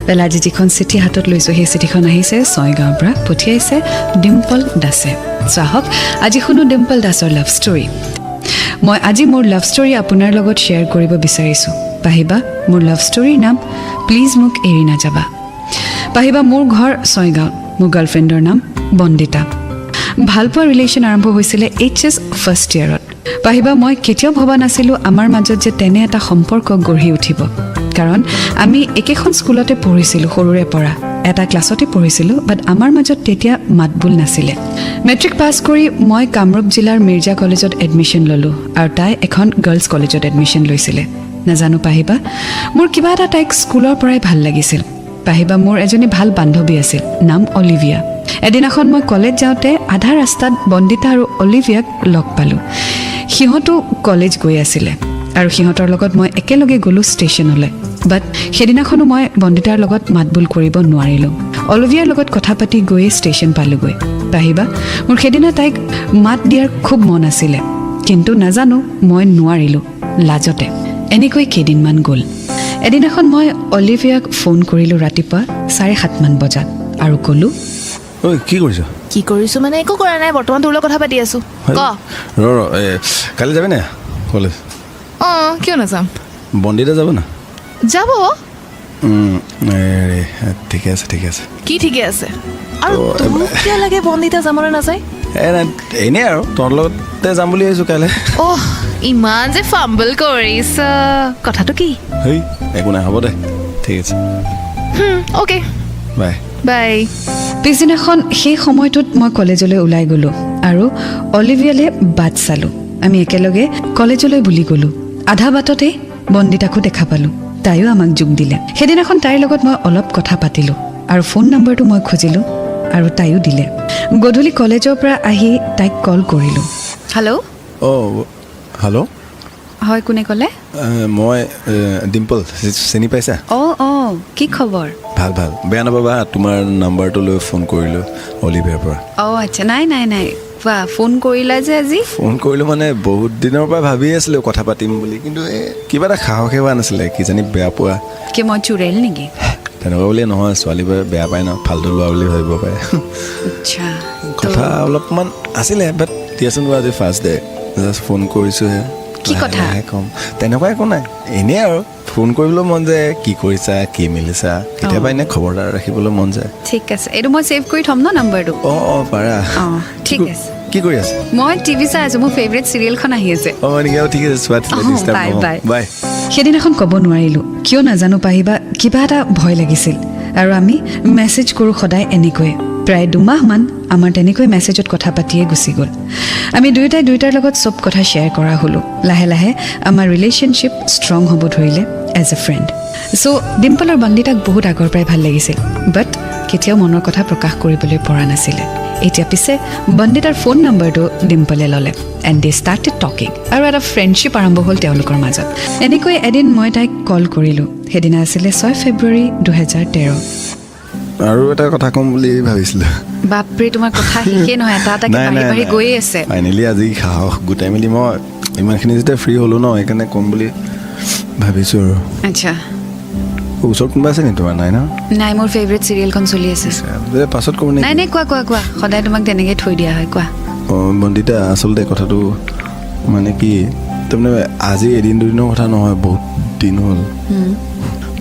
বেলা আজি যিখন চিঠি হাতত লৈছোঁ, সেই চিঠিখন আহিছে ছয়গাঁৱৰ পৰা, পঠিয়াইছে ডিম্পল দাসে। চ' আহক, আজি শুনো ডিম্পল দাসৰ লাভ ষ্টৰী। মই আজি মোৰ লাভ ষ্টৰী আপোনাৰ লগত শ্বেয়াৰ কৰিব বিচাৰিছোঁ পাহিবা। মোৰ লাভ ষ্টৰীৰ নাম "প্লিজ মোক এৰি নাযাবা"। পাহিবা, মোৰ ঘৰ ছয়গাঁৱত। মোৰ গাৰ্লফ্ৰেণ্ডৰ নাম বন্দিতা। ভালপোৱা ৰিলেশ্যন আৰম্ভ হৈছিলে এইচ এছ ফাৰ্ষ্ট ইয়েৰত। পাহিবা, মই কেতিয়াও ভবা নাছিলোঁ আমাৰ মাজত যে তেনে এটা সম্পৰ্ক গঢ়ি উঠিব, কাৰণ আমি একেখন স্কুলতে পঢ়িছিলোঁ, সৰুৰে পৰা এটা ক্লাছতে পঢ়িছিলোঁ, বাট আমাৰ মাজত তেতিয়া মাতবোল নাছিলে। মেট্ৰিক পাছ কৰি মই কামৰূপ জিলাৰ মিৰ্জা কলেজত এডমিশ্যন ল'লোঁ আৰু তাই এখন গাৰ্লছ কলেজত এডমিশ্যন লৈছিলে। নাজানো পাহিবা, মোৰ কিবা এটা তাইক স্কুলৰ পৰাই ভাল লাগিছিল। পাহিবা, মোৰ এজনী ভাল বান্ধৱী আছিল, নাম অলিভিয়া। এদিনাখন মই কলেজ যাওঁতে আধা ৰাস্তাত বন্দিতা আৰু অলিভিয়াক লগ পালোঁ। সিহঁতো কলেজ গৈ আছিলে আৰু সিহঁতৰ লগত মই একেলগে গ'লোঁ ষ্টেচনলৈ। বাট সেইদিনাখনো মই বন্দিতাৰ লগত মাতবোল কৰিব নোৱাৰিলোঁ। অলিভিয়াৰ লগত কথা পাতি গৈয়ে ষ্টেচন পালোগৈ। পাহিবা, মোৰ সেইদিনা তাইক মাত দিয়াৰ খুব মন আছিলে, কিন্তু নাজানো মই নোৱাৰিলোঁ লাজতে। এনেকৈ কেইদিনমান গ'ল। এদিনাখন মই অলিভিয়াক ফোন কৰিলোঁ ৰাতিপুৱা 7:30মান বজাত আৰু ক'লোঁ, ঐ, কি কৰিছ? কি কৰিছো মানে, একো কৰা নাই বৰ্তমান, তোৰ লগত কথা পাতি আছো। ক। ৰ ৰ, এই কালি যাবি নে কলেজ? অঁ, কিয় নাযাম? বন্দিতা যাব না? যাব। হেৰি, ঠিকে আছে, ঠিকে আছে। কি ঠিকে আছে? আৰু তোক কিয় লাগে বন্দিতা যাবলৈ নাযায়? এই নাই, এনেই আৰু তহঁতৰ লগতে যাম বুলি ভাবিছোঁ কাইলৈ। অহ, ইমান যে ফাম্বল কৰিছ, কথাটো কি? হেই, একো নাই, হ'ব দে, ঠিক আছে। অ'কে। বাই। বাই। পিছদিনাখন সেই সময়টোত মই কলেজলৈ ওলাই গ'লোঁ আৰু অলিভিয়ালৈ বাট চালোঁ। আমি একেলগে কলেজলৈ বুলি গ'লোঁ। আধা বাটতে বন্দিতাকো দেখা পালোঁ, তাইও আমাক যোগ দিলে। সেইদিনাখন তাইৰ লগত মই অলপ কথা পাতিলোঁ আৰু ফোন নম্বৰটো মই খুজিলোঁ আৰু তাইও দিলে। গধূলি কলেজৰ পৰা আহি তাইক কল কৰিলোঁ। হেল্ল'। অঁ, হেল্ল'। হয়, কোনে ক'লে? মই ডিম্পল, চিনি পাইছা? অঁ অঁ, কি খবৰ? ভাল ভাল। বেয়া নাপাবা, তোমাৰ নাম্বাৰটো লৈ ফোন কৰিলোঁ অলিভিয়াৰ পৰা। অঁ, আচ্ছা, নাই নাই নাই, কোৱা, ফোন কৰিলা যে আজি? ফোন কৰিলোঁ মানে বহুত দিনৰ পৰা ভাবি আছিলোঁ কথা পাতিম বুলি, কিন্তু এই কিবা এটা সাহসে হোৱা নাছিলে, কিজানি বেয়া পোৱা। কি, মই চুৰেল নেকি? তেনেকুৱা বুলিয়ে নহয়, ছোৱালীবোৰে বেয়া পায় ন, ফাল্টু লোৱা বুলি ভাবিব পাৰে। আচ্ছা। কথা অলপমান আছিলে, বাট দিয়াচোন বাৰু, আজি ফাৰ্ষ্ট ডে, জাষ্ট ফোন কৰিছোঁহে। কি লাহে কথা? লাহে ক'ম। তেনেকুৱা একো নাই, এনেই আৰু ফোন কৰিবলৈ মন যায়, কি কৰিছা, কি মিলিছা, কেতিয়াবা এনেই খবৰ এটা ৰাখিবলৈ মন যায়। ঠিক আছে, এইটো মই ছেভ কৰি থ'ম ন নাম্বাৰটো? অঁ, পাৰা। অঁ, ঠিক আছে। কি কৰি আছে? মই টিভি চাই আছোঁ, মোৰ ফেভৰেট চিৰিয়েলখন আহি আছে। অঁ, নেকি? অঁ, ঠিক আছে, চোৱা। Bye bye. বাই। সেইদিনাখন ক'ব নোৱাৰিলোঁ, কিয় নাজানো পাহিবা, কিবা এটা ভয় লাগিছিল। আৰু আমি মেছেজ কৰোঁ সদায় এনেকৈয়ে। প্ৰায় 2 মাহমান আমাৰ তেনেকৈ মেছেজত কথা পাতিয়ে গুচি গ'ল। আমি দুয়োটাই দুয়োটাৰ লগত চব কথা শ্বেয়াৰ কৰা হ'লোঁ। লাহে লাহে আমাৰ ৰিলেশ্যনশ্বিপ ষ্ট্ৰং হ'ব ধৰিলে এজ এ ফ্ৰেণ্ড। চ' ডিম্পলৰ বন্দিতাক বহুত আগৰ পৰাই ভাল লাগিছিল, বাট কেতিয়াও মনৰ কথা প্ৰকাশ কৰিবলৈ পৰা নাছিলে। এতিয়া পিছে বন্দিতাৰ ফোন নম্বৰটো ডিম্পলে ল'লে and they started talking আৰু এটা ফ্ৰেণ্ডশ্বিপ আৰম্ভ হ'ল তেওঁলোকৰ মাজত। এনেকৈ এদিন মই তাইক কল কৰিলোঁ। সেইদিনা আছিলে 6 ফেব্ৰুৱাৰী 2013। আৰু এটা কথা ক'ম বুলি ভাবিছিলোঁ। বাপৰে, তোমাৰ কথা শেষেই নহয়, এটা এটাকে বাঢ়ি বাঢ়ি গৈয়ে আছে। ফাইনেলি আজি সাহস গোটাই মেলি মই ইমানখিনি যেতিয়া ফ্ৰী হ'লোঁ ন, সেইকাৰণে ক'ম বুলি ভাবিছোঁ আৰু। ওচৰত কোনোবা আছে নেকি তোমাৰ? নাই ন? নাই, মোৰ ফেভৰেট চিৰিয়েলখন চলি আছে। পাছত ক'ব নেকি? নাই নাই, কোৱা কোৱা কোৱা, সদায় তোমাক তেনেকৈ থৈ দিয়া হয়, কোৱা। অঁ, বন্দিতা, আচলতে কথাটো মানে কি, তাৰমানে আজি এদিন দুদিনৰ কথা নহয়, বহুত দিন হ'ল,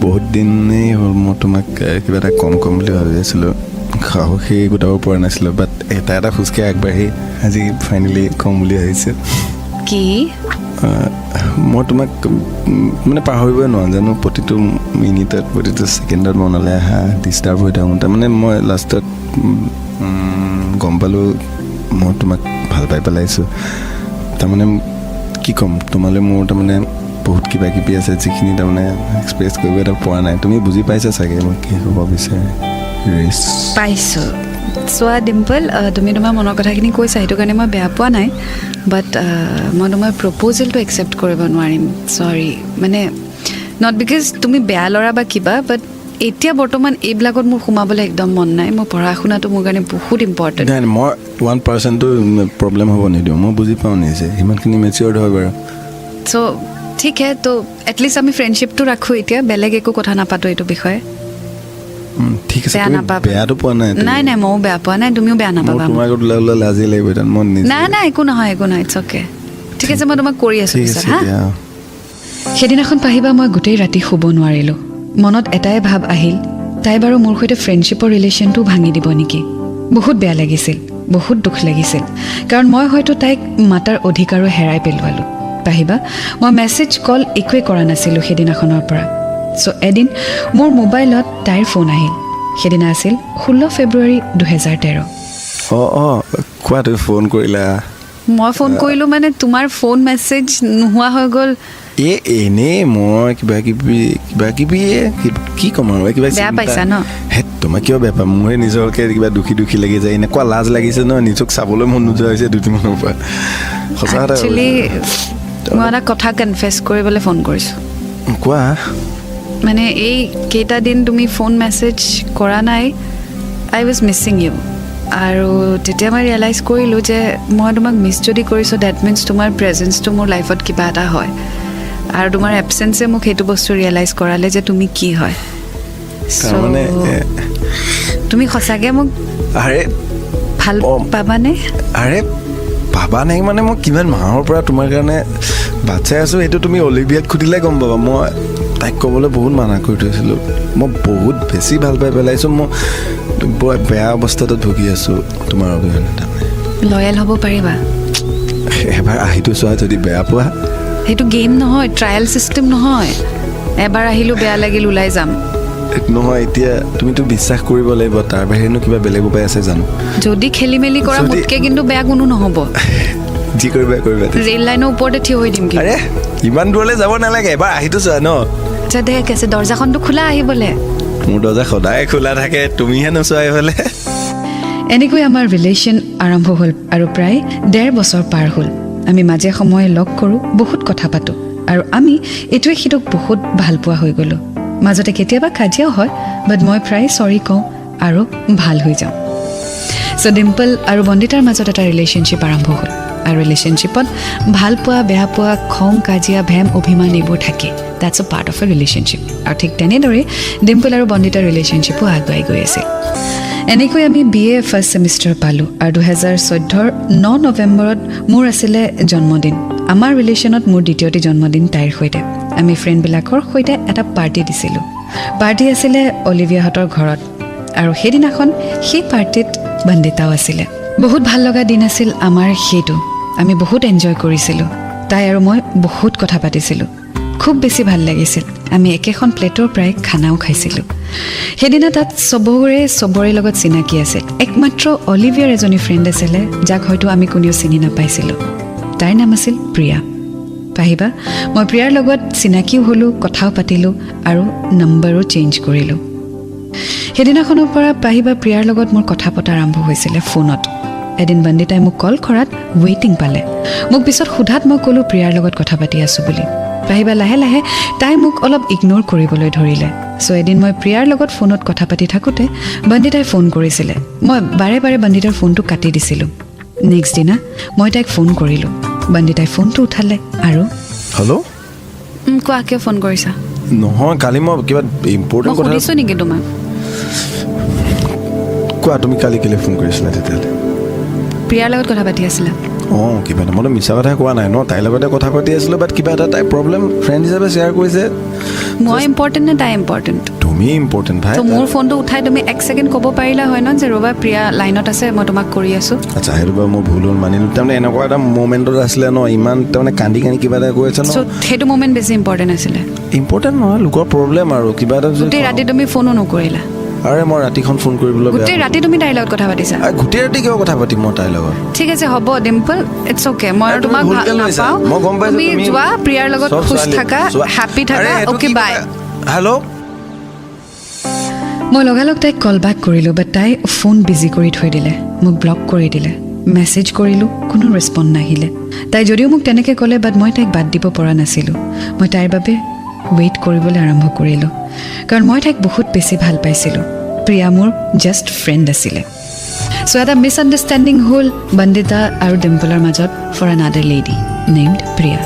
বহুত দিনেই হ'ল, মই তোমাক কিবা এটা কম কম বুলি ভাবি আছিলোঁ, সাহসেই গোটাব পৰা নাছিলোঁ, বাট এটা এটা খোজকৈ আগবাঢ়ি আজি ফাইনেলি ক'ম বুলি ভাবিছোঁ। কি? মই তোমাক মানে পাহৰিবই নোৱাৰোঁ জানো। প্ৰতিটো মিনিটত, প্ৰতিটো ছেকেণ্ডত মনলৈ আহা, ডিষ্টাৰ্ব হৈ থাকোঁ। তাৰমানে মই লাষ্টত গম পালোঁ, মই তোমাক ভাল পাই পেলাইছোঁ। তাৰমানে কি ক'ম, তোমালৈ মোৰ তাৰমানে বহুত কিবা কিবি আছে, যিখিনি তাৰমানে এক্সপ্ৰেছ কৰিব এটা পৰা নাই। তুমি বুজি পাইছা চাগে মই কি ক'ব বিচাৰিছোঁ। পাইছোঁ। চোৱা ডিম্পল, তুমি তোমাৰ মনৰ কথাখিনি কৈছা, সেইটো কাৰণে মই বেয়া পোৱা নাই, বাট মই তোমাৰ প্ৰপ'জেলটো একচেপ্ট কৰিব নোৱাৰিম, চৰি। মানে not because তুমি বেয়া ল'ৰা বা কিবা, বাট এতিয়া বৰ্তমান এইবিলাকত মোৰ সোমাবলৈ একদম মন নাই। মোৰ পঢ়া শুনাটো মোৰ কাৰণে বহুত ইম্পৰ্টেণ্ট। নাই নাই, মই 1%টো প্ৰব্লেম হ'ব নিদিওঁ। মই বুজি পাওঁ নিজে, সিমানখিনি মেচিয়ৰ্ড হয় বাৰু। চ' ঠিক হে, তো এটলিষ্ট আমি ফ্ৰেণ্ডশ্বিপটো ৰাখোঁ এতিয়া, বেলেগ একো কথা নাপাতোঁ এইটো বিষয়ে। ঠিক আছে, বেয়া তুমি নাপাবা। বেয়াটো পোৱা নাই তুমি? নাই নাই, ময়ো বেয়া পোৱা নাই, তুমিও বেয়া মোৰ নাপাবা। তোমাৰ আগত ওলাই ওলাই লাজেই লাগিব এতিয়া মই নিজে। নাই নাই, একো নহয়, একো নহয়, it's okay. ঠিক আছে, মই তোমাক কৰি আছোঁ ঠিক পিছত। আছে। হা। দিয়া। সেইদিনাখন পাহিবা, মই গোটেই ৰাতি শুব নোৱাৰিলোঁ। মনত এটাই ভাৱ আহিল, তাই বাৰু মোৰ সৈতে ফ্ৰেণ্ডশ্বিপৰ ৰিলেশ্যনটোও ভাঙি দিব নেকি? বহুত বেয়া লাগিছিল, বহুত দুখ লাগিছিল, কাৰণ মই হয়তো তাইক মাতাৰ অধিকাৰো হেৰাই পেলোৱালোঁ। পাহিবা, মই মেছেজ, কল একোৱেই কৰা নাছিলোঁ সেইদিনাখনৰ পৰা। চ' এদিন মোৰ মোবাইলত তাইৰ ফোন আহিল। সেইদিনা আছিল 16 ফেব্ৰুৱাৰী 2013। অঁ অঁ কোৱা, তুমি ফোন কৰিলা? মই ফোন কৰিলোঁ মানে তোমাৰ ফোন, মেছেজ নোহোৱা হৈ গ'ল। এই এনেই মই কিবা কিবি কি ক'ম আৰু, এই কিবা বেয়া চিন্তা- পাইছা ন? হে, তোমাক কিয় বেয়া পাম? মোৰে নিজকে কিবা দুখী দুখী লাগি যায়। এনেকুৱা লাজ লাগিছে ন, নিজক চাবলৈ মন নোযোৱা হৈছে দুদিনমানৰ পৰা, সঁচা কথা। একচুৱেলি মই এটা কথা কনফেছ কৰিবলৈ ফোন কৰিছোঁ। কোৱা। মানে এই কেইটা দিন তুমি ফোন, মেছেজ কৰা নাই, I was missing you. আৰু তেতিয়া মই ৰিয়েলাইজ কৰিলোঁ যে মই তোমাক মিছ যদি কৰিছোঁ, that means তোমাৰ প্ৰেজেঞ্চটো মোৰ লাইফত কিবা এটা হয় আৰু তোমাৰ এবচেঞ্চে মোক সেইটো বস্তু ৰিয়েলাইজ কৰালে যে তুমি কি হয়। তাৰমানে So, তুমি সঁচাকৈ মোক আৰে ভাল অ। পাবানে? আৰে, ভাবা নাই মানে মই কিমান মাহৰ পৰা তোমাৰ কাৰণে বাট চাই আছোঁ, সেইটো তুমি অলিভিয়াত সুধিলে গম পাবা। মই তাইক ক'বলৈ বহুত মানা কৰি থৈছিলোঁ। মই বহুত বেছি ভাল পাই পেলাইছোঁ। মই বৰ বেয়া অৱস্থাটোত ভুগি আছোঁ তোমাৰ অবিহনে তাৰমানে। লয়েল হ'ব পাৰিবা? এবাৰ আহিতো চোৱা, যদি বেয়া পোৱা। সেইটো গেম নহয়, ট্ৰায়েল চিষ্টেম নহয়। এবাৰ আহিলোঁ, বেয়া লাগিল, ওলাই যাম। নহয়, এতিয়া তুমিতো বিশ্বাস কৰিব লাগিব, তাৰ বাহিৰেনো কিবা বেলেগ উপায় আছে জানো? যদি খেলি মেলি কৰা, মোতকৈ কিন্তু বেয়া কোনো নহ'ব। যি কৰিবা কৰিবা তেতিয়া। ৰেল লাইনৰ ওপৰতে থিয় হৈ দিম কিন্তু। আৰে, ইমান দূৰলৈ যাব নালাগে, এবাৰ আহিতো চোৱা ন। আচ্ছা দে আছে, দৰ্জাখনটো খোলা আহিবলৈ। মোৰ দৰ্জা সদায় খোলা থাকে, তুমিহে নোচোৱা এইফালে। এনেকৈ আমাৰ ৰিলেশ্যন আৰম্ভ হ'ল আৰু প্ৰায় ডেৰ বছৰ পাৰ হ'ল। আমি মাজে সময়ে লগ কৰোঁ, বহুত কথা পাতোঁ আৰু আমি ইটোৱে সিটোক বহুত ভাল পোৱা হৈ গ'লোঁ। মাজতে কেতিয়াবা কাজিয়াও হয়, বাট মই প্ৰায় চৰি কওঁ আৰু ভাল হৈ যাওঁ। চ' ডিম্পল আৰু বন্দিতাৰ মাজত এটা ৰিলেশ্যনশ্বিপ আৰম্ভ হ'ল আৰু ৰিলেশ্যনশ্বিপত ভাল পোৱা, বেয়া পোৱা, খং, কাজিয়া, ভেম, অভিমান এইবোৰ থাকে। That's a part of a relationship. আৰু ঠিক তেনেদৰে ডিম্পল আৰু বন্দিতাৰ ৰিলেশ্যনশ্বিপো আগুৱাই গৈ আছিল। এনেকৈ আমি বি এ ফাৰ্ষ্ট ছেমিষ্টাৰ পালোঁ আৰু 2014ৰ 9 নৱেম্বৰত মোৰ আছিলে জন্মদিন। আমাৰ ৰিলেশ্যনত মোৰ দ্বিতীয়টি জন্মদিন তাইৰ সৈতে। আমি ফ্ৰেণ্ডবিলাকৰ সৈতে এটা পাৰ্টি দিছিলোঁ। পাৰ্টি আছিলে অলিভিয়াহঁতৰ ঘৰত আৰু সেইদিনাখন সেই পাৰ্টিত বন্দিতাও আছিলে। বহুত ভাল লগা দিন আছিল আমাৰ সেইটো। আমি বহুত এনজয় কৰিছিলোঁ। তাই আৰু মই বহুত কথা পাতিছিলোঁ, খুব বেছি ভাল লাগিছিল। আমি একেখন প্লেটৰ পৰাই খানাও খাইছিলোঁ। সেইদিনা তাত চবৰে চবৰে লগত চিনাকি আছিল। একমাত্ৰ অলিভিয়াৰ এজনী ফ্ৰেণ্ড আছিলে, যাক হয়তো আমি কোনেও চিনি নাপাইছিলোঁ। তাইৰ নাম আছিল প্ৰিয়া। পাহিবা, মই প্ৰিয়াৰ লগত চিনাকিও হ'লোঁ, কথাও পাতিলোঁ আৰু নম্বৰো চেঞ্জ কৰিলোঁ। সেইদিনাখনৰ পৰা পাহিবা, প্ৰিয়াৰ লগত মোৰ কথা পতা আৰম্ভ হৈছিলে ফোনত। এদিন বন্দিতাই মোক কল কৰাত ৱেইটিং পালে। মোক পিছত সোধাত মই ক'লোঁ প্ৰিয়াৰ লগত কথা পাতি আছোঁ বুলি। পাহিবা, লাহে লাহে তাই মোক অলপ ইগন'ৰ কৰিবলৈ ধৰিলে। চ' এদিন মই প্ৰিয়াৰ লগত ফোনত কথা পাতি থাকোঁতে বন্দিতাই ফোন কৰিছিলে। মই বাৰে বাৰে বন্দিতাৰ ফোনটো কাটি দিছিলোঁ। নেক্সট দিনা মই তাইক ফোন কৰিলোঁ। বন্দিতাই ফোনটো উঠালে আৰু হেল্ল'। কোৱা, কিয় ফোন কৰিছা? নহয়, কালি মই কিবা মই ইম্পৰ্টেণ্ট কথা সুধিছোঁ নেকি তোমাক? কোৱা, তুমি কালি কেলৈ ফোন কৰিছিলা তেতিয়াহ'লে? প্ৰিয়াৰ লগত কথা পাতি আছিলা? অঁ, কিবা এটা, মইতো মিছা কথা কোৱা নাই ন। তাইৰ লগতে কথা পাতি আছিলোঁ, বাট কিবা এটা তাই প্ৰব্লেম ফ্ৰেণ্ড হিচাপে শ্বেয়াৰ কৰিছে। মই ইম্পৰ্টেণ্ট নে তাই ইম্পৰ্টেণ্ট? তুমি ইম্পৰ্টেণ্ট ভাই। ত' মোৰ ফোনটো উঠাই তুমি এক ছেকেণ্ড ক'ব পাৰিলা হয় ন যে ৰ'বা, প্ৰিয়া লাইনত আছে, মই তোমাক কৰি আছোঁ। আচ্ছা, সেইটো বাৰু মোৰ ভুল হ'ল, মানিলোঁ। তাৰমানে এনেকুৱা এটা মমেণ্টত আছিলে ন, ইমান তাৰমানে কান্দি কান্দি কিবা এটা কৈ আছে ন। চ' সেইটো মমেণ্ট বেছি ইম্পৰ্টেণ্ট আছিলে? ইম্পৰ্টেণ্ট নহয়, লোকৰ প্ৰব্লেম আৰু কিবা এটা যদি গোটেই ৰাতি তুমি ফোনো নকৰিলা। আৰে, মই ৰাতিখন ফোন কৰিবলৈ বেয়া গোটেই ৰাতি তুমি তাইৰ লগত কথা পাতিছা। আৰে, গোটেই ৰাতি কিয় কথা পাতিম মই তাইৰ লগত? ঠিক আছে, হ'ব ডিম্পল, it's okay. মই আৰু আৰে, তুমি তোমাক ভুলকে লৈছা। নাপাওঁ। মই গম পাইছো। তুমি যোৱা, প্ৰিয়াৰ লগত চব খুচ ছোৱালী- থাকা, হেপ্পী থাকা। আৰে, এইটো অ'কে, কি বাই। কথা? হেল্ল'। মই লগালগ তাইক কল বেক কৰিলোঁ, বাট তাই ফোন বিজি কৰি থৈ দিলে, মোক ব্লক কৰি দিলে। মেছেজ কৰিলোঁ, কোনো ৰেচপণ্ড নাহিলে। তাই যদিও মোক তেনেকৈ ক'লে, বাট মই তাইক বাদ দিব পৰা নাছিলোঁ। মই তাইৰ বাবে ৱেইট কৰিবলৈ আৰম্ভ কৰিলোঁ, কাৰণ মই তাইক বহুত বেছি ভাল পাইছিলোঁ। প্ৰিয়া মোৰ জাষ্ট ফ্ৰেণ্ড আছিলে। চ' এটা মিছআণ্ডাৰষ্টেণ্ডিং হ'ল বন্দিতা আৰু ডিম্পলৰ মাজত ফৰ এন আদাৰ লেডি। named Priya.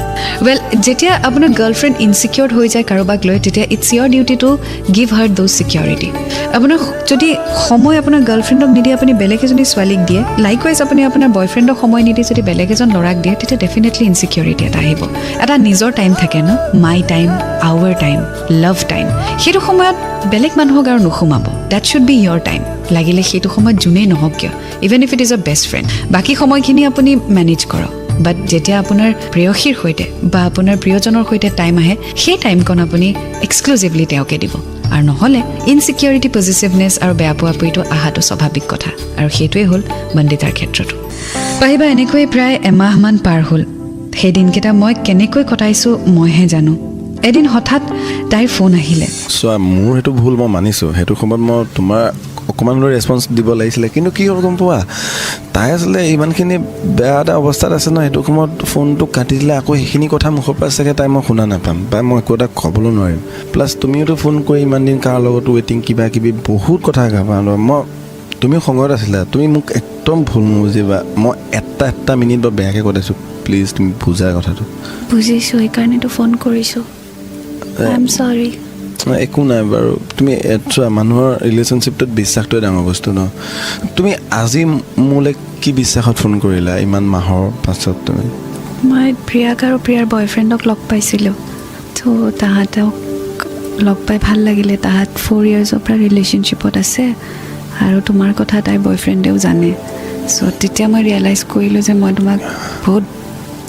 Well, যেতিয়া আপোনাৰ গাৰ্লফ্ৰেণ্ড ইনচিকিউৰ হৈ যায় কাৰোবাক লৈ, তেতিয়া it's your duty to give her those security. আপোনাৰ যদি সময় আপোনাৰ গাৰ্লফ্ৰেণ্ডক নিদি আপুনি বেলেগ এজনী ছোৱালীক দিয়ে, লাইকৱাইজ আপুনি আপোনাৰ বয়ফ্ৰেণ্ডক সময় নিদি যদি বেলেগ এজন ল'ৰাক দিয়ে, তেতিয়া ডেফিনেটলি ইনচিকিউৰিটি এটা আহিব। এটা নিজৰ টাইম থাকে ন, my time, our time, love time। সেইটো সময়ত বেলেগ মানুহক আৰু নোসোমাব। That should be your time, লাগিলে সেইটো সময়ত যোনেই নহওক কিয়, even if it is a best friend। বাকী সময়খিনি আপুনি মেনেজ কৰক, বাট যেতিয়া আপোনাৰ প্ৰেয়সীৰ সৈতে বা আপোনাৰ প্ৰিয়জনৰ সৈতে টাইম আহে, সেই টাইমকণ আপুনি এক্সক্লুজিভলি তেওঁকে দিব। আৰু নহ'লে ইনচিকিউৰিটি, পজেচিভনেছ আৰু বেয়া পোৱা পুইটো অহাটো স্বাভাৱিক কথা। আৰু সেইটোৱে হ'ল বন্দিতাৰ ক্ষেত্ৰতো। পাহিবা, এনেকৈয়ে প্ৰায় এমাহমান পাৰ হ'ল। সেই দিনকেইটা মই কেনেকৈ কটাইছোঁ মইহে জানো। এদিন হঠাৎ তাইৰ ফোন আহিলে। চোৱা, মোৰ সেইটো ভুল, মই মানিছোঁ। সেইটো সময়ত মই তোমাৰ অকণমান হ'লেও ৰেচপঞ্চ দিব লাগিছিলে। কিন্তু কি হ'ল গম পোৱা, তাই আচলতে ইমানখিনি বেয়া এটা অৱস্থাত আছে ন, সেইটো সময়ত ফোনটো কাটি দিলে আকৌ সেইখিনি কথা মুখৰ পৰা চাগে তাই মই শুনা নাপাম বা মই একো এটা ক'বলৈ নোৱাৰিম। প্লাছ তুমিওতো ফোন কৰি ইমান দিন কাৰ লগত ৱেইটিং, কিবা কিবি বহুত কথা গাবা। মই তুমিও খঙত আছিলা। তুমি মোক একদম ভুল নুবুজিবা, মই এটা এটা মিনিট বৰ বেয়াকৈ কটাইছোঁ। প্লিজ তুমি বুজা কথাটো। বুজিছোঁ, সেইকাৰণেতো ফোন কৰিছোঁ। I am sorry. একো নাই বাৰু। তুমি চোৱা, মানুহৰ ৰিলেশ্যনশ্বিপটোত বিশ্বাসটোৱে ডাঙৰ বস্তু ন। তুমি আজি মোলৈ কি বিশ্বাসত ফোন কৰিলা ইমান মাহৰ পাছত তুমি? মই প্ৰিয়াক আৰু প্ৰিয়াৰ বয়ফ্ৰেণ্ডক লগ পাইছিলোঁ। ত' তাহাঁতক লগ পাই ভাল লাগিলে। তাহাঁত 4 ইয়েৰ্ছৰ পৰা ৰিলেশ্যনশ্বিপত আছে আৰু তোমাৰ কথা তাইৰ বয়ফ্ৰেণ্ডেও জানে। চ' তেতিয়া মই ৰিয়েলাইজ কৰিলোঁ যে মই তোমাক বহুত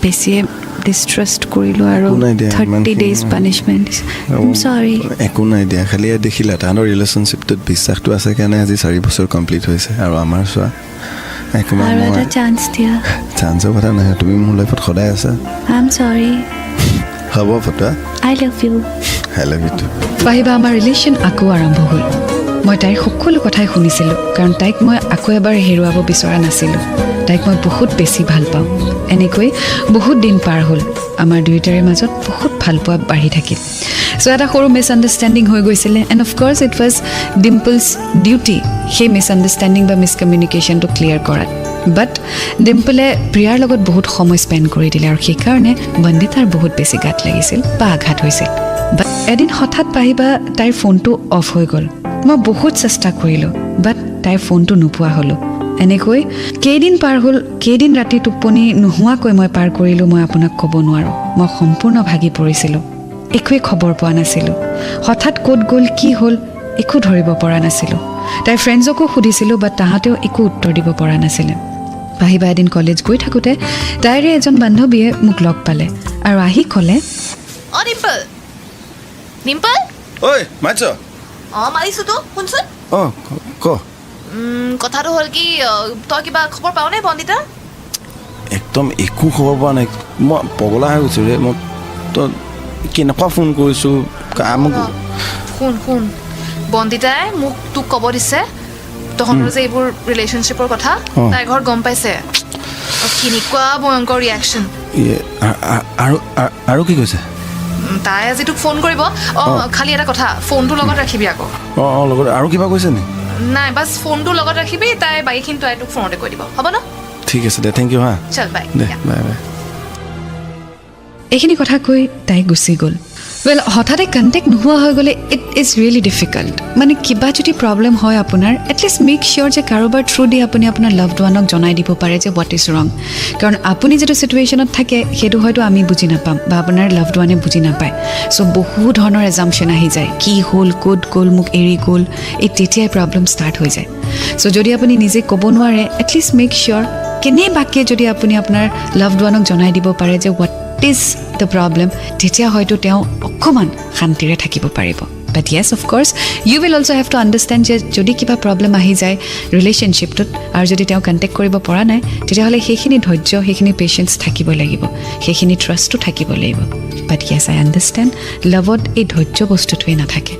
বেছিয়ে ডিষ্ট্ৰাষ্ট কৰিলোঁ আৰু একো নাই দিয়া, 30 ইমানখিনি ডেইজ পানিছমেণ্ট দিছোঁ। চৰি। একো নাই দিয়া। খালি দেখিলা, তাহাঁতৰ ৰিলেশ্যনশ্বিপটোত বিশ্বাসটো আছে কাৰণে আজি 4 বছৰ কমপ্লিট হৈছে। আৰু আমাৰ চোৱা, একো আৰু মই এটা চান্স দিয়া। চান্সৰ কথা নহয়, তুমি মোৰ লাইফত সদায় আছা। I am sorry. হ'ব ফটোৱা। I love you. I love you too. পাহিবা, আমাৰ ৰিলেশ্যন আকৌ আৰম্ভ হ'ল। মই তাইৰ সকলো কথাই শুনিছিলোঁ, কাৰণ তাইক মই আকৌ এবাৰ হেৰুৱাব বিচৰা নাছিলোঁ। তাইক মই বহুত বেছি ভাল পাওঁ। এনেকৈ বহুত দিন পাৰ হ'ল। আমাৰ দুয়োটাৰে মাজত বহুত ভালপোৱা বাঢ়ি থাকিল। চ' এটা সৰু মিছআণ্ডাৰষ্টেণ্ডিং হৈ গৈছিলে and of course it was Dimple's duty সেই মিছআণ্ডাৰষ্টেণ্ডিং বা মিছকমিউনিকেশ্যনটো ক্লিয়াৰ কৰাত। বাট ডিম্পলে প্ৰিয়াৰ লগত বহুত সময় স্পেণ্ড কৰি দিলে আৰু সেইকাৰণে বন্দিতাৰ বহুত বেছি গাত লাগিছিল বা আঘাত হৈছিল। বাট এদিন হঠাৎ পাহিবা, তাইৰ ফোনটো অফ হৈ গ'ল। মই বহুত চেষ্টা কৰিলোঁ, বাট তাইৰ ফোনটো নোপোৱা হ'লোঁ। এনেকৈ কেইদিন পাৰ হ'ল, কেইদিন ৰাতি টোপনি নোহোৱাকৈ মই পাৰ কৰিলোঁ, মই আপোনাক ক'ব নোৱাৰোঁ। মই সম্পূৰ্ণ ভাগি পৰিছিলোঁ। একোৱে খবৰ পোৱা নাছিলোঁ। হঠাৎ ক'ত গ'ল, কি হ'ল, একো ধৰিব পৰা নাছিলোঁ। তাইৰ ফ্ৰেণ্ডছকো সুধিছিলোঁ, বাট তাহাঁতেও একো উত্তৰ দিব পৰা নাছিলে। পাহিবা, এদিন কলেজ গৈ থাকোঁতে তাইৰে এজন বান্ধৱীয়ে মোক লগ পালে আৰু আহি ক'লে, অ ডিম্পল, ডিম্পল। ঐ, মাতিছ? অ, মাৰিছো তো। শুনচোন। অঁ, ক। কথাটো হ'ল কি, তই কিবা খবৰ পাৱনে বন্দিতাৰ? একদম একো খবৰ পোৱা নাই। মই পগলা হৈ গৈছোঁ ৰে। মই তই কেনেকুৱা ফোন কৰিছোঁ মোক। শুন শুন, বন্দিতাই মোক তোক ক'ব দিছে, তহঁতৰ যে এইবোৰ ৰিলেশ্যনশ্বিপৰ কথা তাইৰ ঘৰত গম পাইছে। কেনেকুৱা ভয়ংকৰ ৰিয়েকশ্যন! ইয়ে, আৰু আৰু কি কৈছে? তাই আজি তোক ফোন কৰিব। অঁ, খালি এটা কথা, ফোনটো লগত ৰাখিবি আকৌ। অঁ, লগত। আৰু কিবা কৈছে নি? নাই, বাছ ফোনটো লগত ৰাখিবি। তাই বাকীখিনি তাই তোক ফোনতে কৈ দিব। হ'ব ন? ঠিক আছে দে, thank U হা। চল, বাই। দে, বাই বাই। এইখিনি কথা কৈ তাই গুচি গ'ল। ৱেল, হঠাতে কণ্টেক্ট নোহোৱা হৈ গ'লে it is really difficult. মানে কিবা যদি প্ৰব্লেম হয় আপোনাৰ, এটলিষ্ট মেক চিয়'ৰ যে কাৰোবাৰ থ্ৰু দি আপুনি আপোনাৰ লাভড ওৱানক জনাই দিব পাৰে যে what is ৰং। কাৰণ আপুনি যিটো চিটুৱেশ্যনত থাকে, সেইটো হয়তো আমি বুজি নাপাম বা আপোনাৰ লাভড ওৱানে বুজি নাপায়। চ' বহু ধৰণৰ এজাম্পশ্যন আহি যায়, কি হ'ল, ক'ত গ'ল, মোক এৰি গ'ল। এই তেতিয়াই প্ৰব্লেম ষ্টাৰ্ট হৈ যায়। চ' যদি আপুনি নিজে ক'ব নোৱাৰে, এটলিষ্ট মেক চিয়'ৰ কেনেবাকৈ যদি আপুনি আপোনাৰ লাভড ওৱানক জনাই দিব পাৰে যে what is the problem, তেতিয়া হয়তো তেওঁ অকণমান শান্তিৰে থাকিব পাৰিব। But yes, of course you will also have to understand যে যদি কিবা প্ৰব্লেম আহি যায় ৰিলেশ্যনশ্বিপটোত আৰু যদি তেওঁ কণ্টেক্ট কৰিব পৰা নাই, তেতিয়াহ'লে সেইখিনি ধৈৰ্য, সেইখিনি পেচেঞ্চ থাকিব লাগিব, সেইখিনি ট্ৰাষ্টো থাকিব লাগিব। But yes, I understand, লাভত এই ধৈৰ্য বস্তুটোৱে নাথাকে।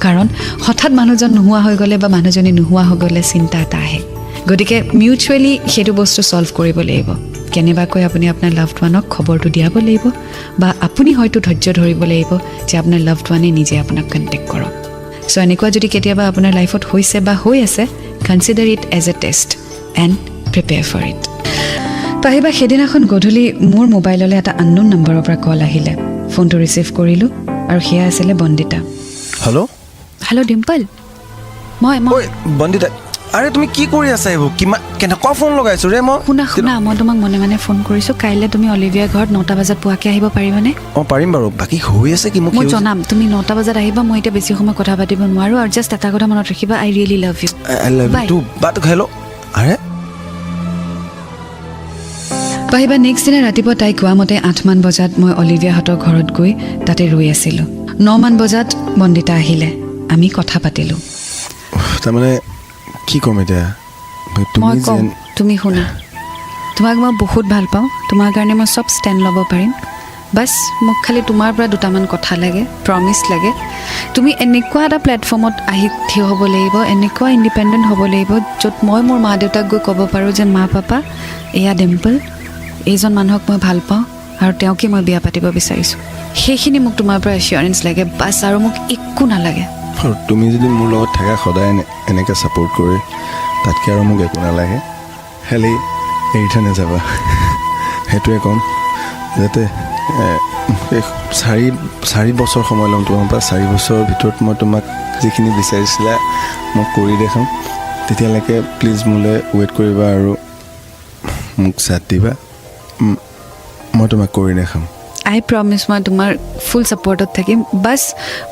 কাৰণ হঠাৎ মানুহজন নোহোৱা হৈ গ'লে বা মানুহজনী নোহোৱা হৈ গ'লে চিন্তা এটা আহে। গতিকে মিউচুৱেলি সেইটো বস্তু ছল্ভ কৰিব লাগিব। কেনেবাকৈ আপুনি আপোনাৰ লাভড ওৱানক খবৰটো দিয়াব লাগিব বা আপুনি হয়তো ধৈৰ্য ধৰিব লাগিব যে আপোনাৰ লাভড ওৱানে নিজে আপোনাক কণ্টেক্ট কৰক। চ' এনেকুৱা যদি কেতিয়াবা আপোনাৰ লাইফত হৈছে বা হৈ আছে, consider it as a test and prepare for it. পাহিবা, সেইদিনাখন গধূলি মোৰ মোবাইললৈ এটা আননোন নম্বৰৰ পৰা কল আহিলে। ফোনটো ৰিচিভ কৰিলোঁ আৰু সেয়া আছিলে বন্দিতা। হেল্ল'। হেল্ল' ডিম্পল, মই ঐ মই বন্দিতা, আৰে তুমি কি কৰি আছা এইবোৰ? কিমান কেনেকুৱা ফোন লগাইছোঁ ৰে মই? শুনা শুনা, মই তোমাক মনে মনে ফোন কৰিছোঁ। কাইলৈ তুমি অলিভিয়াৰ ঘৰত 9টা বজাত পোৱাকৈ আহিব পাৰিবানে? অঁ, পাৰিম বাৰু। বাকী হৈ আছে কি মোক? মই জনাম, তুমি 9টা বজাত আহিবা। মই এতিয়া বেছি সময় কথা পাতিব নোৱাৰোঁ আৰু জাষ্ট এটা কথা মনত ৰাখিবা, I really love you. I love Bye. You too, but hello, আৰে। পাহিবা, নেক্সট দিনা ৰাতিপুৱা তাই কোৱা মতে 8মান বজাত মই অলিভিয়াহঁতৰ ঘৰত গৈ তাতে ৰৈ আছিলোঁ। 9মান বজাত বন্দিতা আহিলে, আমি কথা পাতিলোঁ। তাৰমানে কি ক'ম এতিয়া তুমি? মই কম। যেন তুমি শুনা, তোমাক মই বহুত ভাল পাওঁ। তোমাৰ কাৰণে মই চব ষ্টেণ্ড ল'ব পাৰিম। বাছ, মোক খালি তোমাৰ পৰা দুটামান কথা লাগে, প্ৰমিছ লাগে। তুমি এনেকুৱা এটা প্লেটফৰ্মত আহি থিয় হ'ব লাগিব, এনেকুৱা ইণ্ডিপেণ্ডেণ্ট হ'ব লাগিব, য'ত মই মোৰ মা দেউতাক গৈ ক'ব পাৰোঁ যে মা পাপা, এয়া ডিম্পল, এইজন মানুহক মই ভাল পাওঁ আৰু তেওঁকে মই বিয়া পাতিব বিচাৰিছোঁ। সেইখিনি মোক তোমাৰ পৰা এচিয়ৰেঞ্চ লাগে, বাছ, আৰু মোক একো নালাগে। আৰু তুমি যদি মোৰ লগত থাকা সদায় এনেকৈ ছাপোৰ্ট কৰি, তাতকৈ আৰু মোক একো নালাগে। খালি এৰি থৈ নাযাবা, সেইটোৱে ক'ম। যাতে এই 4 বছৰ সময় ল'ম তোমাৰ পৰা। 4 বছৰৰ ভিতৰত মই তোমাক যিখিনি বিচাৰিছিলা মই কৰি দেখাম। তেতিয়ালৈকে প্লিজ মোলৈ ৱেইট কৰিবা আৰু মোক চাথ দিবা। মই তোমাক কৰি দেখাম। আই প্ৰমিছ, মই তোমাৰ ফুল ছাপৰ্টত থাকিম। বাছ,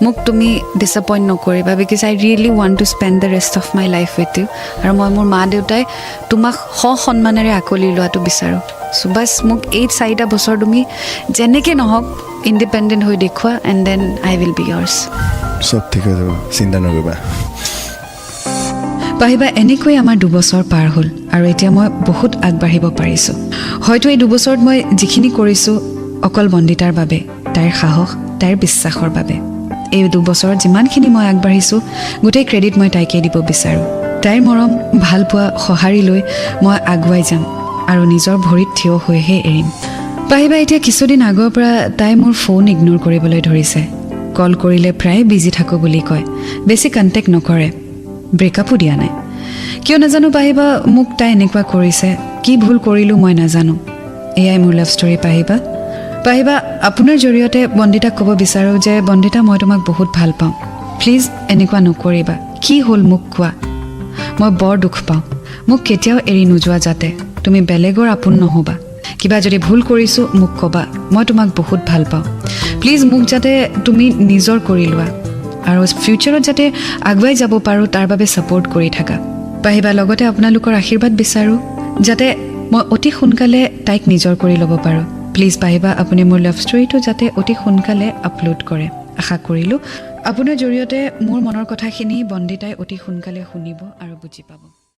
মোক তুমি ডিছএপইণ্ট নকৰিবা, because I really want to spend the rest of my life with you. আৰু মই মোৰ মা দেউতাই তোমাক সসন্মানেৰে আকোৱালি লোৱাটো বিচাৰোঁ। চ' বাছ, মোক এই 4টা বছৰ তুমি যেনেকৈ নহওক ইণ্ডিপেণ্ডেণ্ট হৈ দেখুওৱা, and then I will be yours. চব ঠিক হৈ যাব, চিন্তা নকৰিবা। পাহিবা, এনেকৈ আমাৰ 2 বছৰ পাৰ হ'ল আৰু এতিয়া মই বহুত আগবাঢ়িব পাৰিছোঁ। হয়তো এই 2 বছৰত মই যিখিনি কৰিছোঁ অকল বন্দিতাৰ বাবে, তাইৰ সাহস, তাইৰ বিশ্বাসৰ বাবে। এই 2 বছৰত যিমানখিনি মই আগবাঢ়িছোঁ, গোটেই ক্ৰেডিট মই তাইকেই দিব বিচাৰোঁ। তাইৰ মৰম, ভালপোৱা, সঁহাৰি লৈ মই আগুৱাই যাম আৰু নিজৰ ভৰিত থিয় হৈহে এৰিম। পাহিবা, এতিয়া কিছুদিন আগৰ পৰা তাই মোৰ ফোন ইগন'ৰ কৰিবলৈ ধৰিছে। কল কৰিলে প্ৰায় বিজি থাকোঁ বুলি কয়, বেছি কণ্টেক্ট নকৰে। ব্ৰেকআপো দিয়া নাই। কিয় নাজানো পাহিবা, মোক তাই এনেকুৱা কৰিছে। কি ভুল কৰিলোঁ মই নাজানো। এয়াই মোৰ লাভ ষ্টৰী পাহিবা। পাহিবা, আপোনাৰ জৰিয়তে বন্দিতাক ক'ব বিচাৰোঁ যে বন্দিতা, মই তোমাক বহুত ভাল পাওঁ। প্লিজ এনেকুৱা নকৰিবা। কি হ'ল মোক কোৱা, মই বৰ দুখ পাওঁ। মোক কেতিয়াও এৰি নোযোৱা যাতে, তুমি বেলেগৰ আপোন নহ'বা। কিবা যদি ভুল কৰিছোঁ মোক ক'বা। মই তোমাক বহুত ভাল পাওঁ। প্লিজ মোক যাতে তুমি নিজৰ কৰি লোৱা আৰু ফিউচাৰত যাতে আগুৱাই যাব পাৰোঁ তাৰ বাবে ছাপৰ্ট কৰি থাকা। পাহিবা, লগতে আপোনালোকৰ আশীৰ্বাদ বিচাৰোঁ যাতে মই অতি সোনকালে তাইক নিজৰ কৰি ল'ব পাৰোঁ। প্লিজ পাহিবা, আপুনি মোৰ লাভ ষ্টৰীটো যাতে অতি সোনকালে আপলোড কৰে। আশা কৰিলোঁ আপোনাৰ জৰিয়তে মোৰ মনৰ কথাখিনি বন্দিতাই অতি সোনকালে শুনিব আৰু বুজি পাব।